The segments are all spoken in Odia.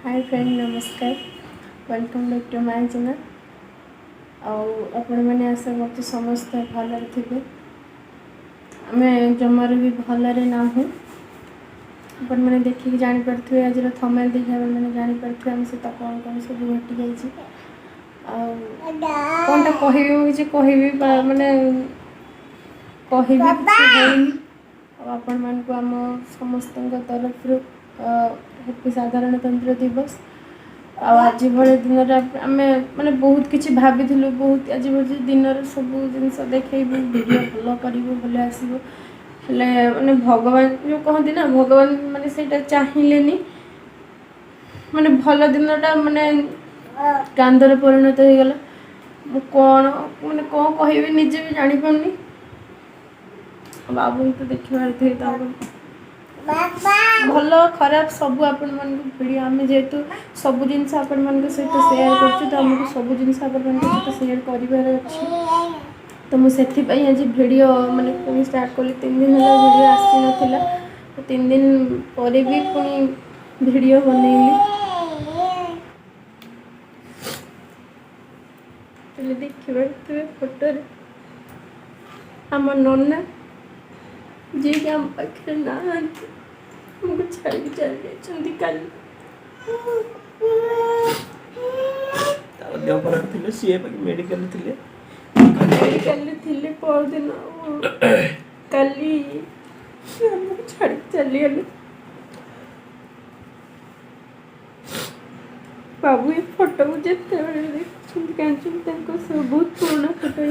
ହାଇ ଫ୍ରେଣ୍ଡ, ନମସ୍କାର। Welcome back to my channel. ଆଉ ଆପଣମାନେ, ଆଶା କରୁଛି ସମସ୍ତେ ଭଲରେ ଥିବେ। ଆମେ ଜମାରୁ ବି ଭଲରେ ନାହୁଁ। ଆପଣମାନେ ଦେଖିକି ଜାଣିପାରୁଥିବେ, ଆଜିର ଥମ୍ବନେଲ୍ ଦେଖି ଆପଣମାନେ ଜାଣିପାରୁଥିବେ ଆମ ସହିତ କ'ଣ କ'ଣ ସବୁ ଘଟିଯାଇଛି। ଆଉ କ'ଣଟା କହିବି, ମୁଁ କିଛି କହିବି ମାନେ କହିବି କିଛି ହେଇନି। ଆଉ ଆପଣମାନଙ୍କୁ ଆମ ସମସ୍ତଙ୍କ ତରଫରୁ ହ୍ୟାପି ସାଧାରଣତନ୍ତ୍ର ଦିବସ। ଆଉ ଆଜି ଭଳି ଦିନରେ ଆମେ ମାନେ ବହୁତ କିଛି ଭାବିଥିଲୁ, ବହୁତ ଆଜି ଭଳି ଦିନରେ ସବୁ ଜିନିଷ ଦେଖେଇବୁ, ଭିଡ଼ିଓ ଭଲ କରିବୁ, ଭଲ ଆସିବ। ହେଲେ ମାନେ ଭଗବାନ ଯେଉଁ କହନ୍ତି ନା, ଭଗବାନ ମାନେ ସେଇଟା ଚାହିଁଲେନି। ମାନେ ଭଲ ଦିନଟା ମାନେ କାନ୍ଦରେ ପରିଣତ ହେଇଗଲା। ମୁଁ କ'ଣ ମାନେ କ'ଣ କହିବି, ନିଜେ ବି ଜାଣିପାରୁନି। ଆଉ ବାବୁଙ୍କୁ ତ ଦେଖିପାରୁଥିବେ, ତାଙ୍କ ଭଲ ଖରାପ ସବୁ ଆପଣମାନଙ୍କୁ ଭିଡ଼ିଓ। ଆମେ ଯେହେତୁ ସବୁ ଜିନିଷ ଆପଣମାନଙ୍କ ସହିତ ସେୟାର କରୁଛୁ, ତ ଆମକୁ ସବୁ ଜିନିଷ ଆପଣମାନଙ୍କ ସହିତ ସେୟାର କରିବାର ଅଛି। ତ ମୁଁ ସେଥିପାଇଁ ଆଜି ଭିଡ଼ିଓ ମାନେ ପୁଣି ଷ୍ଟାର୍ଟ କଲି। 3 ଦିନ ହେଲା ଭିଡ଼ିଓ ଆସିନଥିଲା, ତ 3 ଦିନ ପରେ ବି ପୁଣି ଭିଡ଼ିଓ ବନେଇଲି। ହେଲେ ଦେଖିପାରୁଥିବେ ଫଟୋରେ ଆମ ନନା, ଯିଏକି ଆମ ପାଖରେ ନାହାନ୍ତି, ଆମକୁ ଛାଡ଼ିକି ଚାଲି ଯାଇଛନ୍ତି କାଲି। ତାଙ୍କ ଦେହ ଖରାପ ଥିଲେ, ସିଏ ବାକି ମେଡ଼ିକାଲରେ ଥିଲେ। ମେଡ଼ିକାଲରେ ଥିଲେ ପରଦିନ, ଆଉ କାଲି ସେ ଆମକୁ ଛାଡ଼ିକି ଚାଲିଗଲେ। ବାବୁ ଏ ଫଟୋକୁ ଯେତେବେଳେ ଦେଖୁଛନ୍ତି, କାନ୍ଦୁଛନ୍ତି। ତାଙ୍କ ସହ ବହୁତ ପୁରୁଣା ଫଟୋ।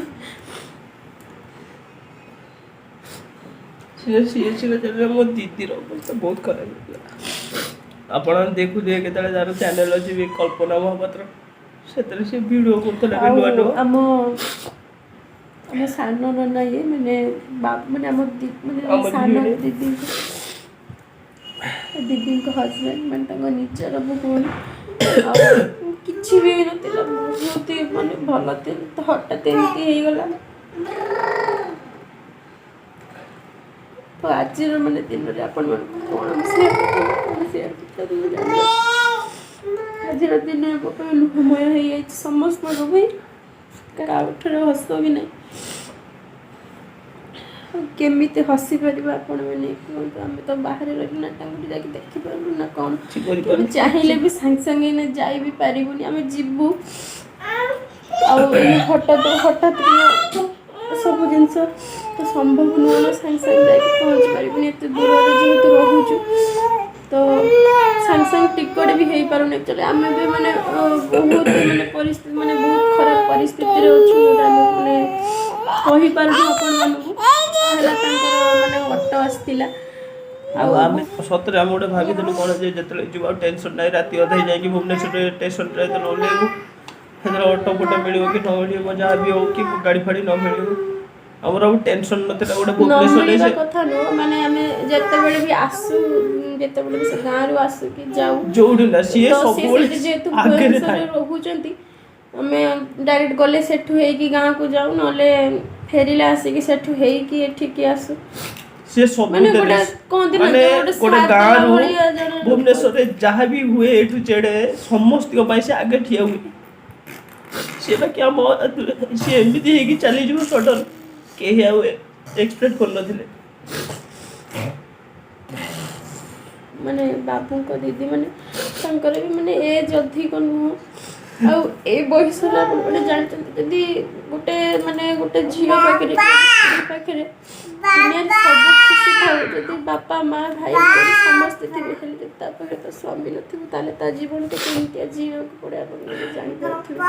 ସିଏ ସିଏ ଚାଲିଲେ, ମୋ ଦିଦିର ଅବସ୍ଥା ବହୁତ ଖରାପ ହେଇଥିଲା। ଆପଣ ଦେଖୁଥିବେ କେତେବେଳେ, ତାର ଚ୍ୟାନେଲ୍ ଅଛି ବି, କଳ୍ପନା ମହାପାତ୍ର, ସେଥିରେ ସେ ଭିଡ଼ିଓ କରୁଥିଲା ଏବେ ନୂଆ ଆଉ ନୂଆ। ଆମ ଆମ ସାନ ନନା ଇଏ ମାନେ ମାନେ ଆମ ମାନେ ଆମ ସାନ ଭିଣେଇ। ଦିଦିଙ୍କ ହଜବେଣ୍ଡ, ମାନେ ତାଙ୍କ ନିଜର ଭଉଣୀ। ଆଉ କିଛି ବି ହେଇନଥିଲା, ବହୁତ ହି ମାନେ ଭଲ ଥିଲେ, ତ ହଠାତ୍ ଏମିତି ହେଇଗଲା। ତ ଆଜିର ମାନେ ଦିନରେ ଆପଣମାନଙ୍କୁ କ'ଣ ସେୟାର କ'ଣ ସେୟାର କରିପାରିବି ଜାଣିନି। ଆଜିର ଦିନ ଆମ ପାଇଁ ଲୁହମୟ ହେଇଯାଇଛି, ସମସ୍ତଙ୍କ ପାଇଁ। କାହାଠାରେ ହସ ବି ନାହିଁ। ଆଉ କେମିତି ହସିପାରିବା, ଆପଣମାନେ କୁହନ୍ତୁ? ଆମେ ତ ବାହାରେ ରହିଲୁ ନା, ତାଙ୍କୁ ଯାଇକି ଦେଖିପାରିଲୁ ନା କ'ଣ। କିଛି ଆମେ କରିପାରୁନି। ଚାହିଁଲେ ବି ସାଙ୍ଗେ ସାଙ୍ଗେ ଏଇନା ଯାଇ ବି ପାରିବୁନି। ଆମେ ଯିବୁ ଆଉ ଏଇ ହଠାତ୍ ହଠାତ୍ କିନା ସବୁ ଜିନିଷ ତ ସମ୍ଭବ ନୁହଁ ନା, ସାଙ୍ଗେ ସାଙ୍ଗେ ଯାଇକି ପହଞ୍ଚି ପାରିବୁନି। ଏତେ ଦୂରରେ ଯେହେତୁ ରହୁଛୁ, ତ ସାଙ୍ଗେ ସାଙ୍ଗେ ଟିକଟ ବି ହେଇପାରୁନି। ଆକ୍ଚୁଆଲି ଆମେ ବି ମାନେ ବହୁତ ମାନେ ପରିସ୍ଥିତି, ମାନେ ବହୁତ ଖରାପ ପରିସ୍ଥିତିରେ ଅଛୁ, ଯେଉଁଟା ଆମେ ମାନେ କହିପାରୁନୁ ଆପଣମାନଙ୍କୁ। ହେଲା ତାଙ୍କର ମାନେ ଅଟୋ ଆସିଥିଲା। ଆଉ ଆମେ ସତରେ ଆମେ ଗୋଟେ ଭାବିଥିଲୁ କ'ଣ ଯେ ଯେତେବେଳେ ଯିବୁ ଆଉ ଟେନସନ୍ ନାହିଁ, ରାତି ଅଧେ ଯାଇକି ଭୁବନେଶ୍ୱରରେ ଷ୍ଟେସନରେ ଯେତେବେଳେ ଓହ୍ଲେଇବୁ, ସେତେବେଳେ ଅଟୋ ଫଟୋ ମିଳିବ କି ନ ମିଳିବ, ଯାହା ବି ହଉ କି ଗାଡ଼ି ଫାଡ଼ି ନ ମିଳିବ, ଆମର ଆଉ ଟେନସନ୍ ନଥିଲା ଗୋଟେ ନ ଭୁବନେଶ୍ୱରରେ ମିଳିବା ସେ କଥା ନୁହଁ। ମାନେ ଆମେ ଯେତେବେଳେ ବି ଆସୁ, ଯେତେବେଳେ ବି ସେ ଗାଁରୁ ଆସୁ କି ଯାଉ, ଯୋଉଠି ନା ସିଏ ତ ସିଏ ସବୁବେଳେ ସେଠି ଯେହେତୁ ଆଗରେ ଭୁବନେଶ୍ୱରରେ ଥାଏ। ରହୁଛନ୍ତି, ଆମେ ଡାଇରେକ୍ଟ ଗଲେ ସେଠୁ ହେଇକି ଗାଁକୁ ଯାଉ, ନହେଲେ ଫେରିଲେ ଆସିକି ସେଠୁ ହେଇକି ଏଠିକି ଆସୁ। ସିଏ ମାନେ ସବୁଥିରେ ଗୋଟେ କହନ୍ତି ନା, ମାନେ ଯୋଉ ଗୋଟେ ଗୋଟେ ସାଥ ଦେଲା ଗାଁରୁ ଭଳିଆ ଜଣେ ଲୋକ। ଭୁବନେଶ୍ୱରରେ ଯାହା ବି ହୁଏ, ଏଠୁ ଚେଡ଼େ ସମସ୍ତଙ୍କ ପାଇଁ ସେ ଆଗେ ଠିଆ ହୁଏ। ସିଏ ବାକି ଆମ ସିଏ ଏମିତି ହେଇକି ଚାଲିଯିବ ସଡନ୍, କେହି ଆଉ ଏକ୍ସପେକ୍ଟ କରିନଥିଲେ। ମାନେ ବାବୁଙ୍କ ଦିଦି, ମାନେ ତାଙ୍କର ବି ମାନେ ଏଜ୍ ଅଧିକ ନୁହଁ। ଆଉ ଏ ବୟସରେ ଆପଣମାନେ ଜାଣିଛନ୍ତି, ଯଦି ଗୋଟେ ମାନେ ଗୋଟେ ଝିଅ ପାଖରେ କି ଗୋଟେ ସ୍ତ୍ରୀ ପାଖରେ ଦୁନିଆରେ ସବୁ ଖୁସି ଥାଉ, ଯଦି ବାପା ମା ଭାଇ ଭଉଣୀ ସମସ୍ତେ ଥିବେ, ହେଲେ ଯଦି ତା ପାଖରେ ତା ସ୍ୱାମୀ ନଥିବ, ତାହେଲେ ତା ଜୀବନଟା କେମିତିଆ ଜିଇବାକୁ ପଡ଼େ, ଆପଣମାନେ ଜାଣିପାରୁଥିବେ।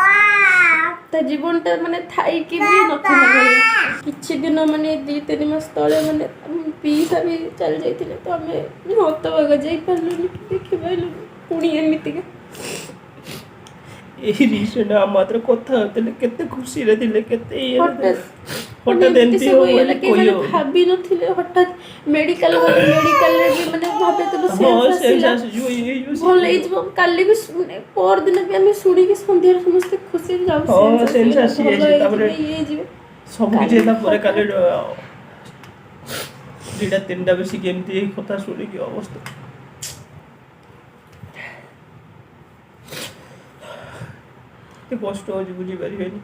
ତା ଜୀବନଟା ମାନେ ଥାଇକି ବି ନଥିଲା ଭଳିଆ। କିଛି ଦିନ ମାନେ 2-3 ମାସ ତଳେ ମାନେ ପିଇସା ବି ଚାଲି ଯାଇଥିଲେ, ତ ଆମେ ହତଭାଗା, ଯାଇପାରିଲୁନି କି ଦେଖିପାରିଲୁନି। ପୁଣି ଏମିତିକା ଏଇ ରିସେଣ୍ଟ ଆମ ହାତରେ କଥା ହଉଥିଲେ, କେତେ ଖୁସିରେ ଥିଲେ, କେତେ ଇଏରେ ଥିଲେ। ହଠାତ୍ ମାନେ ହଠାତ୍ ଏମିତି ଏମିତି ସବୁ ହବ ହେଇଗଲା ବୋଲି କି ମାନେ କହିହବନି। ଭାବି ନଥିଲେ। ହଠାତ୍ ମେଡ଼ିକାଲ ଗଲେ, ମେଡ଼ିକାଲରେ ବି ମାନେ ଭାବିଥିଲୁ ହଁ, ସେନ୍ସ ସେନ୍ସ ଆସିଲା, ଆସିଯିବ, ଇଏ ହେଇଯିବ, ସିଏ ଭଲ ହେଇଯିବ। ହେଇଯିବ। କାଲି ବି ମାନେ ପରଦିନ ବି ଆମେ ଶୁଣିକି ସନ୍ଧ୍ୟାରେ ସମସ୍ତେ ଖୁସିରେ ଯାଉ, ହଁ, ସେନ୍ସ ସେନ୍ସ ଆସିଗଲା, ଆସିଯାଇଛି, ଭଲ ତାପରେ ହେଇଯିବେ, ଇଏ ହେଇଯିବେ। ସବୁ କିଛି କାଲି ହେଲା ପରେ କାଲି ହଠାତ୍ 2ଟା 3ଟା ବେଶିକି ଏମିତି ଏଇ କଥା ଶୁଣିକି ଅବସ୍ଥା। କେତେ କଷ୍ଟ ହେଉଛି ବୁଝିପାରିବେନି।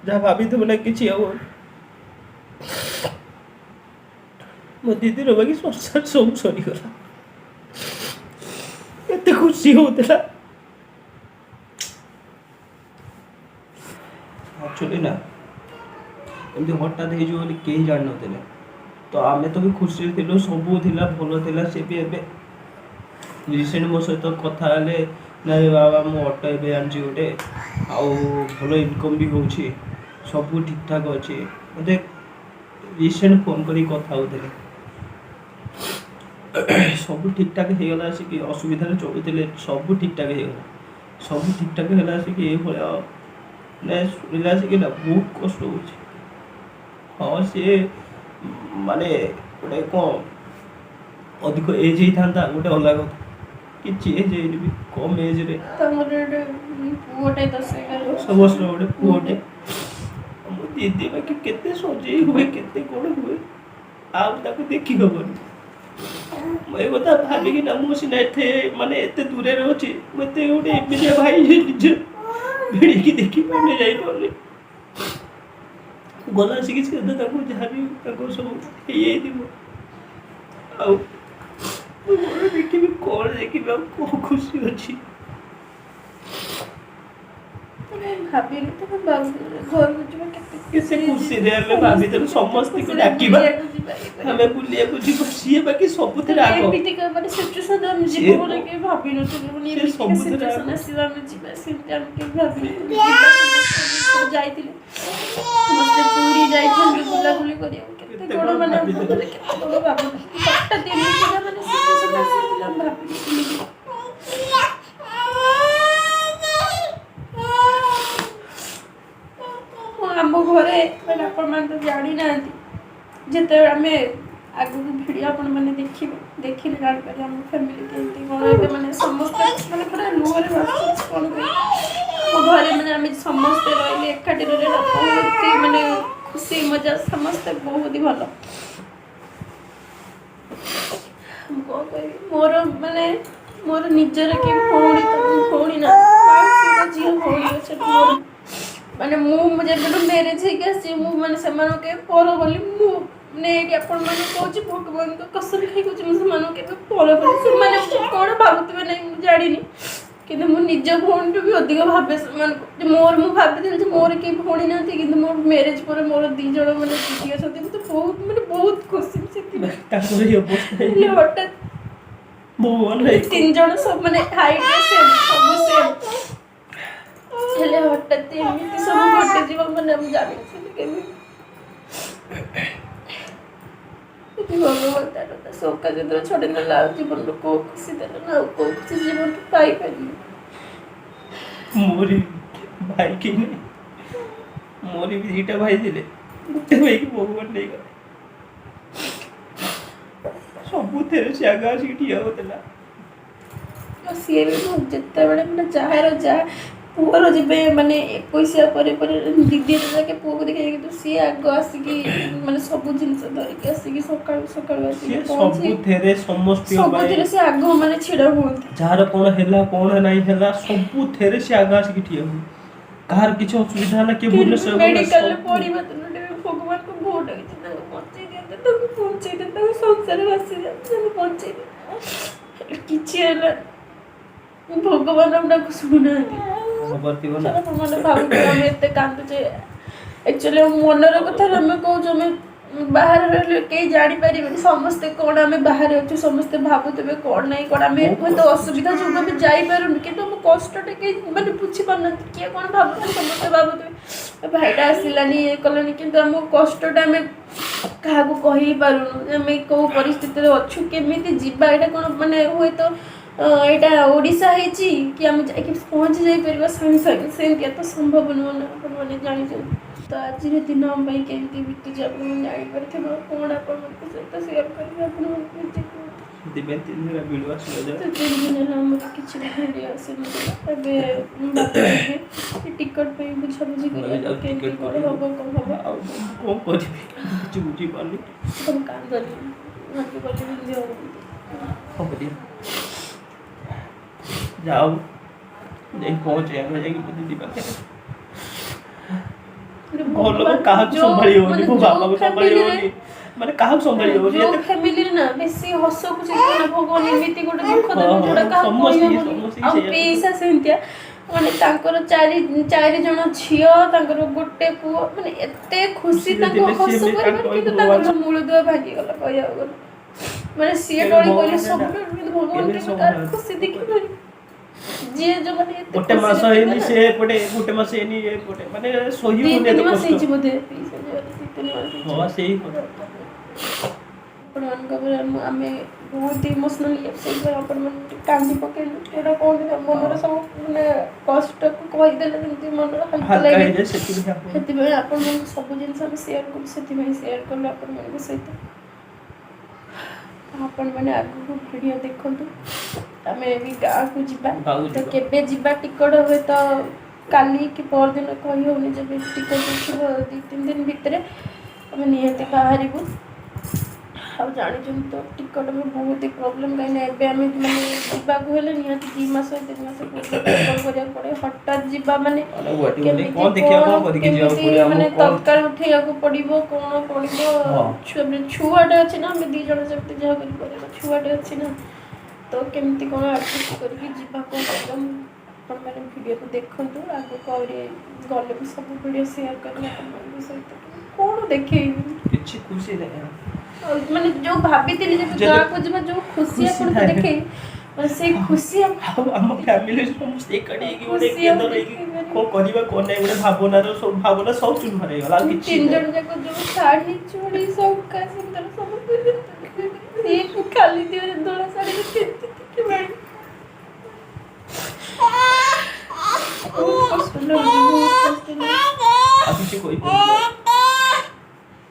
ଯାହା ଭାବିଥିବୁ ନା କିଛି ଆଉ ମୋ ଦିଦିର ବାକି ସଂସାର ସବୁ ସରିଗଲା। କେତେ ଖୁସି ହଉଥିଲା। ଆକ୍ଚୁଆଲି ନା, ଏମିତି ହଠାତ୍ ହେଇଯିବ ବୋଲି କେହି ଜାଣିନଥିଲେ। ତ ଆମେ ତ ବି ଖୁସିରେ ଥିଲୁ, ସବୁ ଥିଲା, ଭଲ ଥିଲା। ସେ ବି ଏବେ ରିସେଣ୍ଟ ମୋ ସହିତ କଥା ହେଲେ, ନା ରେ ବାବା, ମୁଁ ଅଟୋ ଏବେ ଆଣିଛି ଗୋଟେ, ଆଉ ଭଲ ଇନକମ୍ ବି ହେଉଛି, ସବୁ ଠିକ୍ଠାକ୍ ଅଛି। ମୋତେ ରିସେଣ୍ଟ ଫୋନ୍ କରିକି କଥା ହେଉଥିଲେ। ସବୁ ଠିକ୍ଠାକ୍ ହେଇଗଲା ଆସିକି, ଅସୁବିଧାରେ ଚଳୁଥିଲେ, ସବୁ ଠିକ୍ଠାକ୍ ହେଇଗଲା। ସବୁ ଠିକ୍ଠାକ୍ ହେଲା ଆସିକି ଏଇଭଳିଆ ମାନେ ଶୁଣିଲା ଆସିକି ନା ବହୁତ କଷ୍ଟ ହେଉଛି। ହଁ, ସିଏ ମାନେ ଗୋଟେ କ'ଣ ଅଧିକ ଏଜ୍ ହେଇଥାନ୍ତା ଗୋଟେ ଅଲଗା କଥା। କିଛି ଏଜ୍ ହେଇନି ବି, କମ୍ ଏଜ୍ରେ। ତାଙ୍କର ଗୋଟେ ପୁଅଟେ 10-11 10 ବର୍ଷର ଗୋଟେ ପୁଅଟେ। ଆଉ ମୋ ଦିଦି ବାକି କେତେ ସଜେଇ ହୁଏ, କେତେ କ'ଣ ହୁଏ, ଆଉ ତାକୁ ଦେଖି ହବନି। ମୁଁ ଏ କଥା ଭାବିକି ନା, ମୁଁ ସିନା ଏତେ ମାନେ ଏତେ ଦୂରରେ ଅଛି, ମୁଁ ଏତେ ଗୋଟେ ଏମିତିଆ ଭାଇ ଯେ ନିଜ ଭିଡ଼ିକି ଦେଖିପାରୁନି, ଯାଇପାରୁନି। ଗଲା ଆସିକି ସେ ତ ତାଙ୍କୁ ଯାହା ବି ତାଙ୍କୁ ସବୁ ହେଇଯାଇଥିବ। ଆଉ ମୁଁ କଣ ଦେଖିବି, କ'ଣ ଦେଖିବି, ଆଉ କ'ଣ ଖୁସି ଅଛି? ମାନେ ଭାବିନି ତ, ଭାବିନି ଘରକୁ ଯିବା କେତେ କେତେ ଖୁସିରେ ଆମେ ଭାବିଥିଲୁ ସମସ୍ତଙ୍କୁ ଖୁସିରେ ଡାକିବା, ବୁଲିବାକୁ ଯିବା, ଇଏ କରିବା। ଆମେ ବୁଲିବାକୁ ଯିବୁ। ସିଏ ବାକି ସବୁଥିରେ ଆଗ। ଏମିତିକା ମାନେ ସିଚୁଏସନ୍ ଆମେ ସିଏ ଯିବୁ ବୋଲି କେବେ ଭାବିନଥିଲୁ। ମାନେ ସିଏ ଏମିତିକା ସବୁଥିରେ ସିଚୁଏସନ୍ ଆଗ। ଆସିବ, ଆମେ ଯିବା, ସେମିତି ଆମେ କେବେ ଭାବିନଥିଲୁ। ଯିବା ସମସ୍ତେ ଯାଇଥିଲେ, ସମସ୍ତେ ପୁରୀ ଯାଇଥାନ୍ତୁ ବୁଲାବୁଲି କରିବାକୁ, କେତେ କେତେ କ'ଣ କ'ଣ ମାନେ ଆମେ ଭାବିଥିଲୁ। କେତେ କ'ଣ ଭାବୁଥିଲୁ। ହଠାତ୍ ଏମିତିକା ମାନେ ସିଚୁଏସନ୍ ଆସିବ ବୋଲି ଆମେ ଭାବିନଥିଲୁ। ମୁଁ ଆମ ଘରେ ମାନେ ଆପଣମାନେ ତ ଜାଣିନାହାନ୍ତି, ଯେତେବେଳେ ଆମେ ଆଗକୁ ଭିଡ଼ିଓ ଆପଣମାନେ ଦେଖିବେ, ଦେଖିଲେ ଜାଣିପାରିବେ ଆମ ଫ୍ୟାମିଲି କେମିତି କ'ଣ। ଏବେ ମାନେ ସମସ୍ତେ ମାନେ ପୁରା ଲୁହରେ ଭାସୁଛି। କ'ଣ କହିବି, ଆମ ଘରେ ମାନେ ଆମେ ସମସ୍ତେ ରହିଲେ, ଏକାଠି ରହିଲେ ନା ବହୁତ ହି ମାନେ ଖୁସି ମଜା, ସମସ୍ତେ ବହୁତ ହି ଭଲ। ମୁଁ କ'ଣ କହିବି, ମୋର ମାନେ ମୋର ନିଜର କି ଭଉଣୀ ତ ଭଉଣୀ ନା, ମାଉସୀଙ୍କ ଝିଅ ଭଉଣୀ ଅଛନ୍ତି ମୋର। ମାନେ ମୁଁ ମୁଁ ଯେବେଠୁ ମ୍ୟାରେଜ୍ ହେଇକି ଆସିଛି, ମୁଁ ମାନେ ସେମାନଙ୍କୁ କେବେ ପର ବୋଲି, ମୁଁ ମାନେ ଏଇଠି ଆପଣମାନଙ୍କୁ କହୁଛି, ଭଗବାନଙ୍କ କସମ ଖାଇ କହୁଛି, ମୁଁ ସେମାନଙ୍କୁ କେବେ ପର ବୋଲି, ସେମାନେ କ'ଣ ଭାବୁଥିବେ ନାହିଁ ମୁଁ ଜାଣିନି, କିନ୍ତୁ ମୁଁ ନିଜ ଭଉଣୀଠୁ ବି ଅଧିକ ଭାବେ ସେମାନଙ୍କୁ। ଯେ ମୋର ମୁଁ ଭାବିଥିଲି ଯେ ମୋର କେହି ଭଉଣୀ ନାହାନ୍ତି, କିନ୍ତୁ ମୋର ମ୍ୟାରେଜ୍ ପରେ ମୋର ଦୁଇ ଜଣ ମାନେ ଦିଦି ଅଛନ୍ତି। ମୁଁ ତ ବହୁତ ମାନେ ବହୁତ ଖୁସି ସେଥିପାଇଁ। ତାଙ୍କର ଏଇ ଅବସ୍ଥା ହେଲେ ହେଇଗଲା। ହଠାତ୍ ଭଗବାନ ତିନି ଜଣ ସବୁ ମାନେ ହାଇଟ୍ରେ ସେମ୍, ସବୁ ସେମ୍, ହେଲେ ହଠାତ୍ ଏମିତି ସବୁ ଘଟିଯିବ ମାନେ ଆମେ ଜାଣିନଥିଲୁ କେମିତି। ଯଦି ଭଗବାନ ତାର ତା ଶୋକା ଯେତେବେଳେ ଛଡ଼େଇ ନେଲା, ଆଉ ଜୀବନରୁ କୋଉ ଖୁସି ଦେଲା ନା, ଆଉ କୋଉ ଖୁସି ଜୀବନରୁ ପାଇପାରିଲି? ମୋରି ଭାଇ କେହି ନାହିଁ। ମୋର ବି ଦିଟା ଭାଇ ଥିଲେ, ଗୋଟେ ଭାଇକି ଭଗବାନ ନେଇଗଲେ। ସବୁଥିରେ ସେ ଆଗ ଆସିକି ଠିଆ ହଉଥିଲା। ଆଉ ସିଏ ବି ମୁଁ ଯେତେବେଳେ ମାନେ ଯାହାର ଯାହା ପୁଅର ଯେବେ ମାନେ ଏକୋଇଶିଆ ପରେ ପରେ ଦିଦିର ଯାକେ ପୁଅକୁ ଦେଖି, କିନ୍ତୁ ସିଏ ଆଗ ଆସିକି ମାନେ ସବୁ ଜିନିଷ ଧରିକି ଆସିକି ସକାଳୁ ସକାଳୁ ଆସିକି ସିଏ ପହଞ୍ଚି ସବୁଥିରେ ସମସ୍ତଙ୍କ ପାଇଁ ସବୁଥିରେ ସେ ଆଗ ମାନେ ଛିଡ଼ା ହୁଅନ୍ତି। ଯାହାର କ'ଣ ହେଲା, କ'ଣ ନାହିଁ ହେଲା, ସବୁଥିରେ ସେ ଆଗ ଆସିକି ଠିଆ ହୁଏ। କାହାର କିଛି ଅସୁବିଧା ହେଲା, କିଏ ଭୁବନେଶ୍ୱର ଗଲା, ମେଡିକାଲରେ ସବୁ ପଡ଼ିବା ଦିନଟି ବି ଭଗବାନଙ୍କୁ ବହୁତ ଡାକିଛି, ତାଙ୍କୁ ବଞ୍ଚେଇ ଦିଅନ୍ତୁ, ତାଙ୍କୁ ବଞ୍ଚେଇ ଦିଅନ୍ତୁ, ତାଙ୍କୁ ସଂସାର ଭାସି ଯାଆନ୍ତୁ, ତାଙ୍କୁ ବଞ୍ଚେଇ ଦିଅନ୍ତୁ। କିଛି ହେଲା, ଭଗବାନ ଆମ ଡାକ ଶୁଣୁନାହାନ୍ତି। ଖବର ଥିବ ନା। ଆପଣମାନେ ଭାବୁଥିବେ ଆମେ ଏତେ କାନ୍ଦୁଛେ। ଆକ୍ଚୁଆଲି ମନର କଥା ଆମେ କହୁଛୁ। ଆମେ ବାହାରେ ରହିଲେ କେହି ଜାଣିପାରିବେନି ସମସ୍ତେ କ'ଣ ଆମେ ବାହାରେ ଅଛୁ, ସମସ୍ତେ ଭାବୁଥିବେ କ'ଣ ନାହିଁ କ'ଣ। ଆମେ ବହୁତ ହୁଏତ କଷ୍ଟ। ଅସୁବିଧା ଯୋଗୁଁ ଆମେ ଯାଇପାରୁନୁ, କିନ୍ତୁ ଆମ କଷ୍ଟଟା କେହି ମାନେ ବୁଝିପାରୁନାହାନ୍ତି। କିଏ କ'ଣ ଭାବୁଥିବେ, ସମସ୍ତେ ଭାବୁଥିବେ ଏ ଭାଇଟା ଆସିଲାନି, ଇଏ କଲାନି, କିନ୍ତୁ ଆମ କଷ୍ଟଟା ଆମେ କାହାକୁ କହି ପାରୁନୁ ଯେ ଆମେ କେଉଁ ପରିସ୍ଥିତିରେ ଅଛୁ, କେମିତି ଯିବା। ଏଇଟା କ'ଣ ମାନେ ହୁଏତ ଏଇଟା ଓଡ଼ିଶା ହେଇଛି କି ଆମେ ଯାଇକି ପହଞ୍ଚି ଯାଇପାରିବା ସାଙ୍ଗେ ସାଙ୍ଗେ, ସେମିତିଆ ତ ସମ୍ଭବ ନୁହଁ ନା, ଆପଣମାନେ ଜାଣିଛନ୍ତି ତ। ଆଜିର ଦିନ ଆମ ପାଇଁ କେମିତି ବିତୁଛି ଆପଣମାନେ ଜାଣିପାରିଥିବ। କ'ଣ ଆପଣମାନଙ୍କ ସହିତ ସେୟାର କରିବେ, ଆପଣମାନଙ୍କୁ ନିଜେ କୁହନ୍ତୁ। ସେଥିପାଇଁ 3 ଦିନ ଭିଡ଼ିଓ ଆସିନଥିଲା। ତ 3 ଦିନ ହେଲା ଆମର କିଛି ଭିଡ଼ିଓ ଆସିନଥିଲା। ଏବେ ବାପା ଯିବେ ଟିକଟ୍ ପାଇଁ ବୁଝାବୁଝି ମୁଁ ଏବେ କରିବାକୁ, ଯାଉଛି କେମିତି ଟିକେଟ୍ କ'ଣ କରିବି। ହବ, କ'ଣ ହବ। ଆଉ ମୁଁ କ'ଣ କରିବି କିଛି ବୁଝିପାରୁନି। ତମ କାନ୍ଦନି, ନାଚ କଲେ ବି ଦେହ କ'ଣ କରିବା, ଯାଉ। ଯାଇକି ପହଞ୍ଚେ ଆମେ ଯାଇକି ମୋ ଦିଦି ପାଖରେ। ମାନେ ଘର ଲୋକ ଭଗବାନ କାହାକୁ ଯୋଉ ସମ୍ଭାଳି ହଉନି, ମାନେ ମୋ ଯୋଉ ବାପାକୁ ସମ୍ଭାଳି ଫ୍ୟାମିଲିରେ ହଉନି, ମାନେ କାହାକୁ ସମ୍ଭାଳି ହଉନି ଯୋଉ ଏତେ। ଫ୍ୟାମିଲିରେ ନା ବେଶୀ ହସ ଖୁସି ଥିବ ନା, ଭଗବାନ ଏମିତି ଗୋଟେ ଦୁଃଖ ଦେବେ ଯୋଉଟା କାହାକୁ ସମସ୍ତିଙ୍କି କହିହବନି। ସମସ୍ତିଙ୍କି ଆଉ ସେଇଆ। ପିଇସା ସେମିତିଆ, ମାନେ ତାଙ୍କର ଚାରି ଚାରି ଜଣ ଝିଅ, ତାଙ୍କର ଗୋଟେ ପୁଅ, ମାନେ ଏତେ ଖୁସି ଖୁସିରେ ତାଙ୍କ ଥିଲେ, ହସ ସିଏ ବି ପରିବାର, ତାଙ୍କ କିନ୍ତୁ ଭଗବାନ ତାଙ୍କର ମୂଳଦୁଆ ଭାଙ୍ଗିଗଲା କହିବାକୁ ଗଲେ। ମାନେ ସିଏ କେବେ ଟଳି ଭଗବାନ ପଇଲେ ନା, ସବୁ, କିନ୍ତୁ ଭଗବାନ କେବେ କେବେ ସବୁ କାହାର ନା। ଖୁସି ଦେଖିପାରିବେ? ଯିଏ ଯୋଉମାନେ ଏତେ ଗୋଟେ ଖୁସିରେ ମାସ ଥିବେ ହେଇନି ନା, ସେ ଏପଟେ, ଗୋଟେ ମାସ ହେଇନି ଏପଟେ, ମାନେ ସହି ଦି ହଉନି ତିନି ଏତେ ମାସ କଷ୍ଟ। ହେଇଛି ବୋଧେ ପିଇସା ଯିବାର, 2-3 ମାସ ହେଇଛି। ହଁ, ସେଇ କଥା। ଆପଣମାନଙ୍କ ଉପରେ ଆମେ ବହୁତ ଇମୋସନାଲ, ସେଇଥିପାଇଁ ଆପଣମାନେ ଟିକେ କାନ୍ଦି ପକେଇଲୁ। ଯୋଉଟା କୁହନ୍ତି ନା, ମନର ସବୁ ମାନେ କଷ୍ଟକୁ କହିଦେଲେ ଯେମିତି ମନର ହାଲକା ହାଲକା ଲାଗେ, ହେଇଯାଏ, ସେଥିପାଇଁ ଆପଣ ସେଥିପାଇଁ ଆପଣମାନଙ୍କୁ ସବୁ ଜିନିଷ ଆମେ ସେୟାର କରୁ, ସେଥିପାଇଁ ସେୟାର କଲୁ ଆପଣମାନଙ୍କ ସହିତ। ଆପଣମାନେ ଆଗକୁ ଭିଡ଼ିଓ ଦେଖନ୍ତୁ। ଆମେ ବି ଗାଁକୁ ଯିବା। ଗାଁକୁ ତ ଯିବା। କେବେ ଯିବା ଟିକଟ ହୁଏତ କାଲି କି ପରଦିନ, କହି ହେଉନି। ଯେବେ ଟିକଟ ଉଠିବ, 2-3 ଦିନ ଭିତରେ ଆମେ ନିହାତି ବାହାରିବୁ। ଆଉ ଜାଣିଛନ୍ତି ତ ଟିକଟ ବି ବହୁତ ହି ପ୍ରୋବ୍ଲେମ୍, କାହିଁକିନା ଏବେ ଆମେ ମାନେ ଯିବାକୁ ହେଲେ ନିହାତି 2 ମାସ 3 ମାସ ପୂର୍ବରୁ ଟିକଟ କରିବାକୁ ପଡ଼େ। ହଠାତ୍ ଯିବା ମାନେ ମାନେ ଗୋଟେ କେମିତି କଣ ଦେଖିବା, କଣ କଣ କରିକି ଯିବାକୁ କେମିତି ପଡିବ ମାନେ ଆମକୁ କଣ? ତତ୍କାଳ ଉଠେଇବାକୁ ପଡ଼ିବ, କଣ ପଡ଼ିବ। ଛୁଆ ମାନେ ଛୁଆଟେ ଅଛି ନା, ଆମେ 2 ଜଣ ଯେମିତି ଯାହା କରିପାରିବା, ଛୁଆଟେ ଅଛି ନା, ତ କେମିତି କଣ ଆଡ଼ଜଷ୍ଟ କରିକି ଯିବା, କଣ କରିବା। ଆପଣମାନେ ଭିଡ଼ିଓକୁ ଦେଖନ୍ତୁ। ଆଗକୁ ଆହୁରି ଗଲେ ବି ସବୁ ଭିଡ଼ିଓ ସେୟାର କରିବି ଆପଣମାନଙ୍କ ସହିତ। କଣ ଦେଖେଇବି? କିଛି ଖୁସି ନାହିଁ। ଆଉ ମାନେ ଯୋଉ ଭାବିଥିଲି ଯେ ଗାଁକୁ ଯିବା, ଯୋଉ ଖୁସି ଖୁସି ଆପଣଙ୍କୁ ଥାଏ। ଦେଖେଇ, ମାନେ ସେଇ ଖୁସି ଆଉ ଆମ ଫ୍ୟାମିଲି ସମସ୍ତେ ଏକାଠି ହେଇକି ଗୋଟେ ଖୁସି ଆଉ କେନ୍ଦ୍ର ହେଇକି ଦେଖେଇପାରିବି। କଣ କରିବା କଣ ନାହିଁ, ଗୋଟେ ଭାବନାର ସବୁ ଭାବନା ସବୁ ଚୁରମାର ହେଇଗଲା, ଆଉ କିଛି ତିନି ନାହିଁ। ଜଣ ଯାକ ଯୋଉ ଶାଢୀ ଚୁଡ଼ି ଶଙ୍ଖା ସିନ୍ଦୁର ସବୁ ପିନ୍ଧି, ଖାଲି ଦେହରେ ଧଳା ଶାଢୀ ପିନ୍ଧି ଟିକେ, ବହୁତ କଷ୍ଟ ଲାଗୁଛି, ବହୁତ କଷ୍ଟ ଲାଗୁଛି। ଆଉ କିଛି କହିପାରିବିନି।